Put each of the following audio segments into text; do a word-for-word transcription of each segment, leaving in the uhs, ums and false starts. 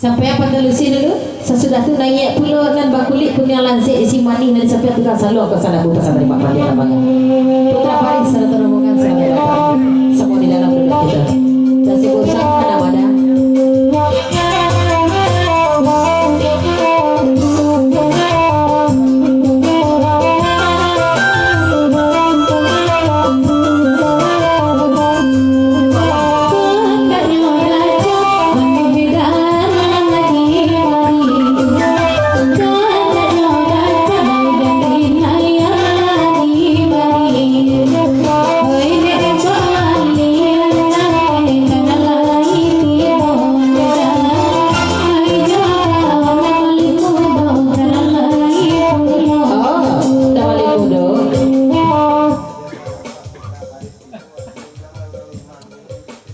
Sampai patalusi dulu, sasudah tu naiak pulo nan bakulik kuniang lansek isi manih nan sampai tukang saluang ka sana bu pasang dari Mak Pandia Tambangan. Putra Paris sarato rombongan, salamaik datang. Samo di dalam dulu kito. Nasi bosan, anak wadah.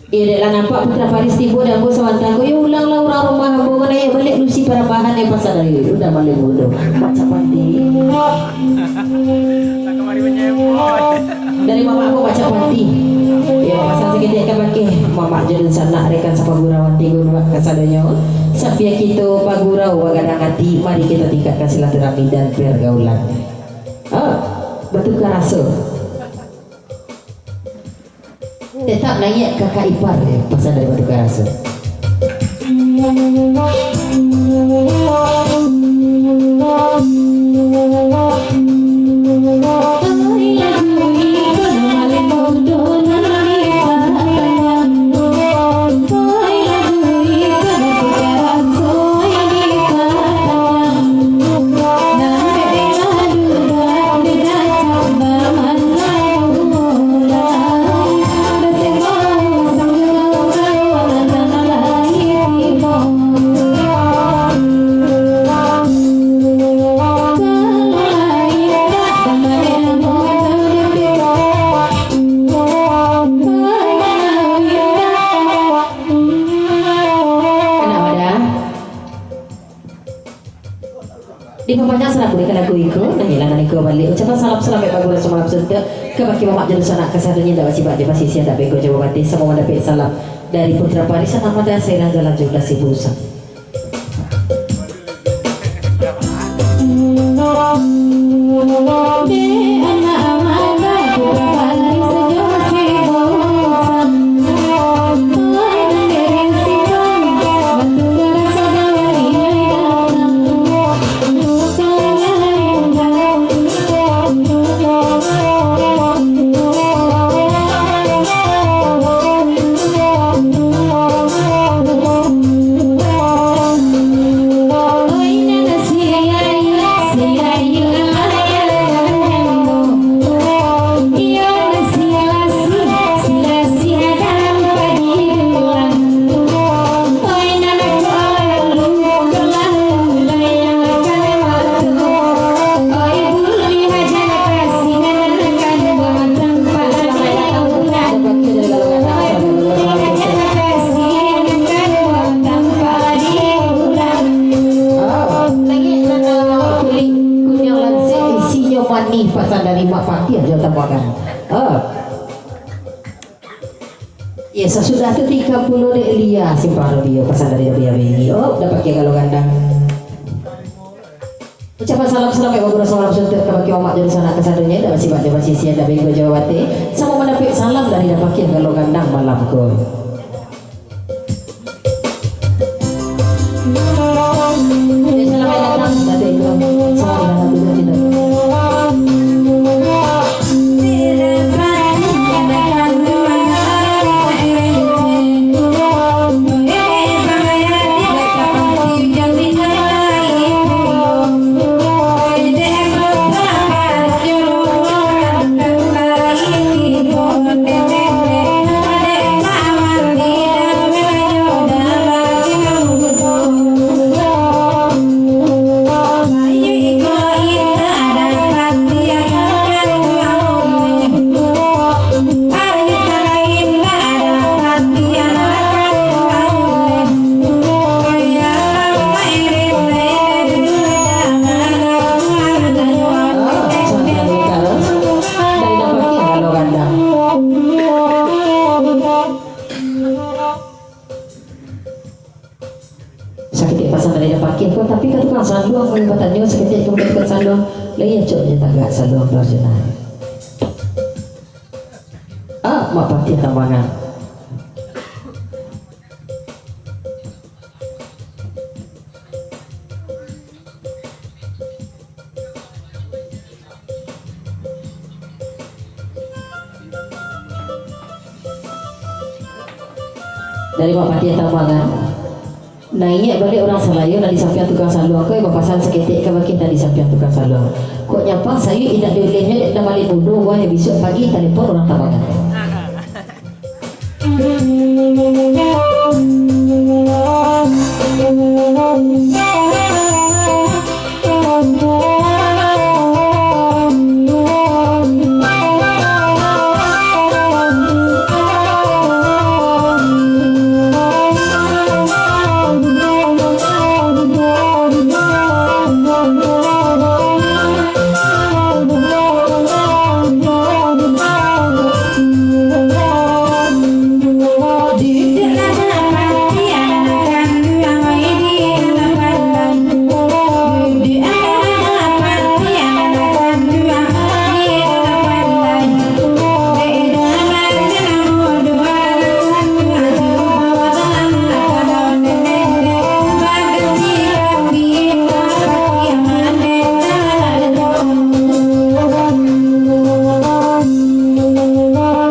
Iyo, dek lah nampak Putra Paris tibo, dek ambo sabanta ko, yo, ulanglah urang rumah ambo ko, naiak baliak lusi parambahan nan pasan dari Uda Malin Mudo. Macam panti. Dari mamak ambo macam panti. Yo, pasan saketek ka bakeh mamak jo dunsanak, rekan sapagurauan, tinggu luak kasadonyo. Sampiang kito bagurau bagadang ati, mari kito tingkatkan silaturahmi dan pergaulan. Ah, batukar raso. Tetap naiak kakak ipar, yo, pasan dari Batukar Raso. Anak wadah. Dipapanjang sanak buliah ka lagu iko, nah, iyolah nan iko baliak. Ucapan salam salamaik bagurau samalam suntuak, ka bakeh mamak jo dunsanak kasadonyo, indak basibak jo basisiah, indak beko jo babateh, samo mandapek salam dari Putra Paris, anak wadah, sairang jalan jo Dasi Busan. Pasan dari Mak Pakir jo Tambangan. Ah. Yo, sasudah tu tiga puluh dek Lia Simpang Rubio, pasan dari Rubio Bini. Oh, dapek kek kalau gandang. Ucapan salam salamaik bagurau samalam suntuak ka bakeh mamak jo dunsanak kasadonyo, indak basibak jo basisiah, indak beko jo babateh, samo mandapek salam dari dapek kek kalau gandang malam ko. tagak saluang tu Arjuna. Ah, Mak Patih Tambangan. Dari Mak Patih Tambangan. Nah, ingat baliak urang Salayo nan di sampiang tukang saluang ko, bapasan saketek kabake nan di sampiang tukang saluang. Kok nyampang sayuik indak diulehnyo dek Nan Malin Mudo, buahnyo bisuak pagi talipon urang Tambangan.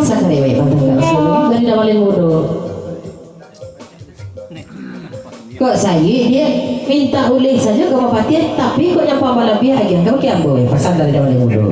Sakali baik, Bang Tangkak Sulu. Dari Nan Malin Mudo. Kok sayuik dia mintak uleh sajo ka Mak Patih, tapi kok nyampang balabiah agiah ka bakeh ambo, pasan dari Nan Malin Mudo.